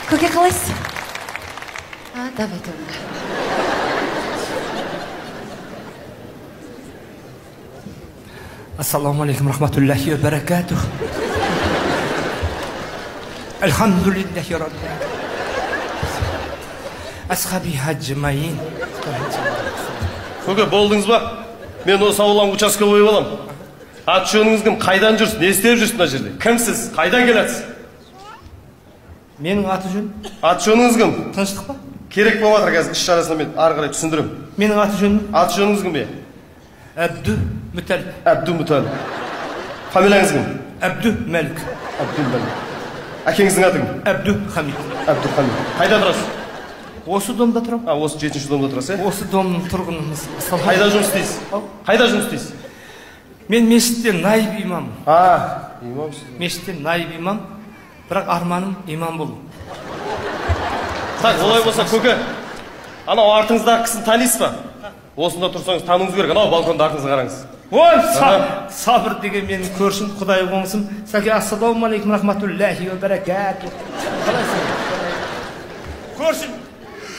Көке, қалайсыз? А, давайте онда. Ассалаумағалейкум рахматуллахи ва баракатух. Альхамдулиллахи раббил алямин. Асхаби хаджмаин. Көке, болдыңыз ба? Мен осы ауылдан участковый боламын. Аты жөніңіз кім? Қайдан жүрсіз? Не істеп жүрсіз мына жерде? Кімсіз? Қайдан келатсыз? Менің аты жөнім? Аты жөніңіз кім? Тыныштық па? Керек болып жатыр қазір іс шарасында мен ары қарай түсіндіремін. Менің аты жөнім? Аты жөніңіз кім бе? Әбду Мүтәліп. Әбду Мүтәліп. Фамилияңыз кім? Әбду Мәлік. Әбду Мәлік. Әкеңіздің аты кім? Әбду Хамид. Әбду Хамид. Қайда тұрасыз? Осы домда тұрамын. А, осы 7-ші домда тұрасыз, Осы домның тұрғынымыз. Қайда жұмыс істейсіз? Қайда жұмыс істейсіз? Мен мешітте наиб имам. А, имамсыз. Мешітте наиб имам, бірақ арманым имам болу. Так, олай болса, көке, анау артыңыздағы кісіні танисыз ба? Осында тұрсаңыз тануыңыз керек, анау балконда артыңызға қараңыз. Ой, Сабыр деген менің көршім, құдай қоңсым. Сәке, ассалаумағалейкум рахматуллахи ва баракатух. Қалайсың? Көршім,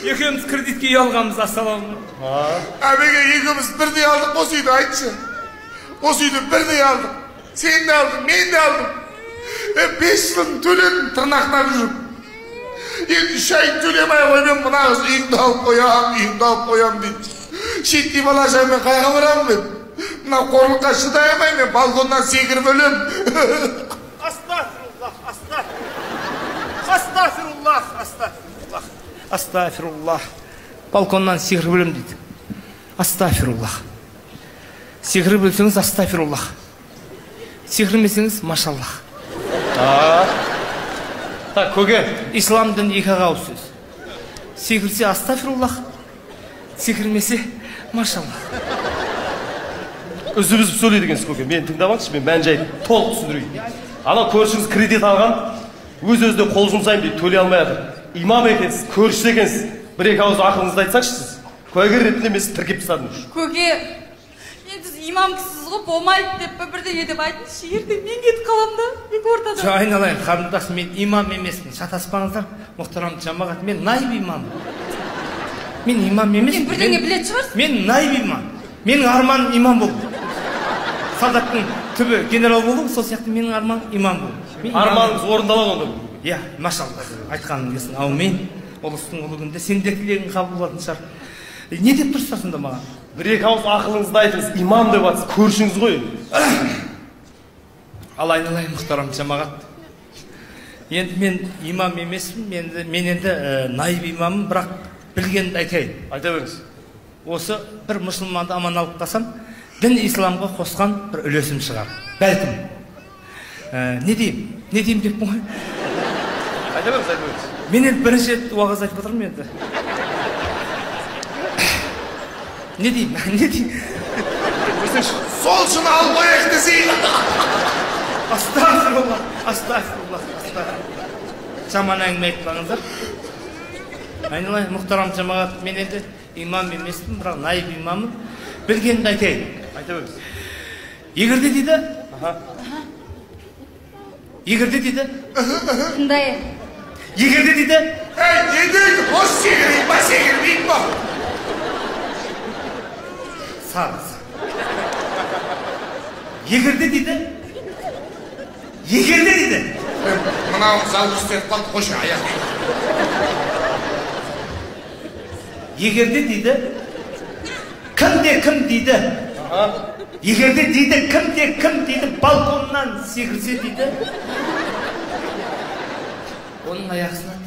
екеуміз кредитке үй алғанбыз, ассалаумағалейкум. Әбеке, екеуміз бірдей алдық осы үйді, айтшы. Осы үйді бірдей алдық. Сен де алдың, мен де алдым. 5 жылын төледім тырнақтап жүріп. Енді 3 айын төлемей қойып, мен мына қыз үйіңді алып қоям, үйіңді алып қоям дейді. Шеттей бала шағамен қайға барамын мен? Мына қорлыққа шыдай алмай мен балконнан секіріп өлемін. Астағфируллах, астағфируллах, астағфируллах, астағфируллах, астағфируллах. Балконнан секіріп өлемін дейді. Астағфируллах. Секіріп өлсеңіз астағфируллах. Секірмесеңіз машаллах. Так, көке. Ислам діні екі ауыз сөз. Секірсе астағфируллах, секірмесе машаллах. Үзіп-үзіп сөйлейді екенсіз, көке. Мені тыңдамаңызшы, мен мән жайын толық түсіндірейін. Ана көршіңіз кредит алған, өз-өзіне қол жұмсаймын дейді, төлей алмай жатыр. Имам екенсіз, көрші екенсіз. Бір-екі ауыз ақылыңызды айтсаңызшы сіз. Куәгер ретінде мен сізді тіркеп тастадым. Көке, енді сіз имам кісісіз ғой, болмайды деп бірдеңе деп айтыңызшы, ертең мен кетіп қаламын да, екі ортада. Жоқ, айналайын, қарындас, мен имам емеспін. Шатаспаңыздар, мұхтарам жамағат, мен наиб имаммын. Мен имам емеспін. Енді бірдеңе білетін шығарсыз. Мен наиб имам. Менің арманым имам болу. Солдаттың түбі генерал болу, сол сияқты менің арманым имам болу. Арманыңыз орындалады онда. Иә, машаллах, айтқаның келсін, аумин. Ұлыстың ұлы күнде сен де тілегің қабыл болатын шығар. Не деп тұрсыз сонда маған? Бір-екі ауыз ақылыңызды айтыңыз, имам деп жатсыз, көршіңіз ғой. Ал айналайын, мұхтарам жамағат. Енді мен имам емеспін, мен енді наиб имаммын, бірақ білгенімді айтайын. Айта беріңіз. Осы бір мұсылманды аман алып қалсам, дін исламға қосқан бір үлесім шығар. Бәлкім. Не деймін? Не деймін деппін ғой? Айта беріңіз, айта беріңіз. Мен енді бірінші рет уағыз айтып отырмын енді. Не деймін? Не деймін? Сол үшін алып қояйық десей. Астағфируллах, астағфируллах, астағфируллах. Жаман әңгіме айтпаңыздар. Айналайын, мұхтарам жамағат, мен енді имам емеспін, бірақ наиб имаммын. Білгенімді айтайын. Айта беріңіз. Егерде дейді. Егерде дейді. Тыңдайын. Егерде дейді. Ей, не дейді? Осы секірейін ба, секірмейін ба? Сағыз. Егерде дейді. Егерде дейді. Мынау зал істеп қалды, қойшы аяқ. Егерде дейді. Кімде кім дейді. Егерде дейді, кімде кім дейді, балконнан секірсе дейді. Оның аяғы сынады.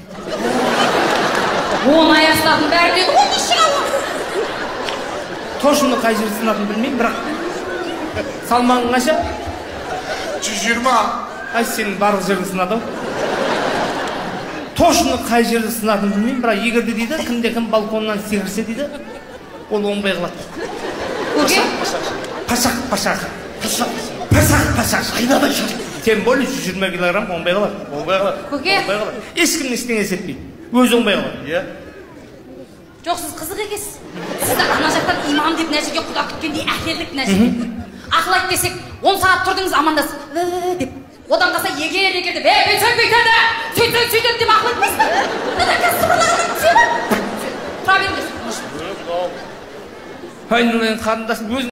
Оның аяғы сынатын бәрі дейді, оны шыға. Точно қай жерде сынатынын білмеймін, бірақ салмағың қанша? 120. Ай, сенің барлық жерің сынады ау. Точно қай жерде сынатынын білмеймін, бірақ егерде дейді, кімде кім балконнан секірсе дейді, ол оңбай қалады. Көке? Пашақ, пашақ. Пашақ, пашақ, пашақ. Айнадай шашақ. Тем более 120 килограмм оңбай қалады. Оңбай қалады. Көке? Оңбай қалады. Ешкімнің ештеңесі етпейді. Өзі оңбай қалады. Иә. Жоқ, сіз қызық екенсіз. Сізді ана жақтан имам деп мына жерге құда күткендей әкелдік мына жерге. Ақыл айт десек, 10 сағат тұрдыңыз амандасып, деп. Одан қалса егер егер деп, ей, бүйтсең бүйтеді, сөйтсең сөйтеді деп ақыл айтпайсыз ба? Айналайын қарындасым, өзің.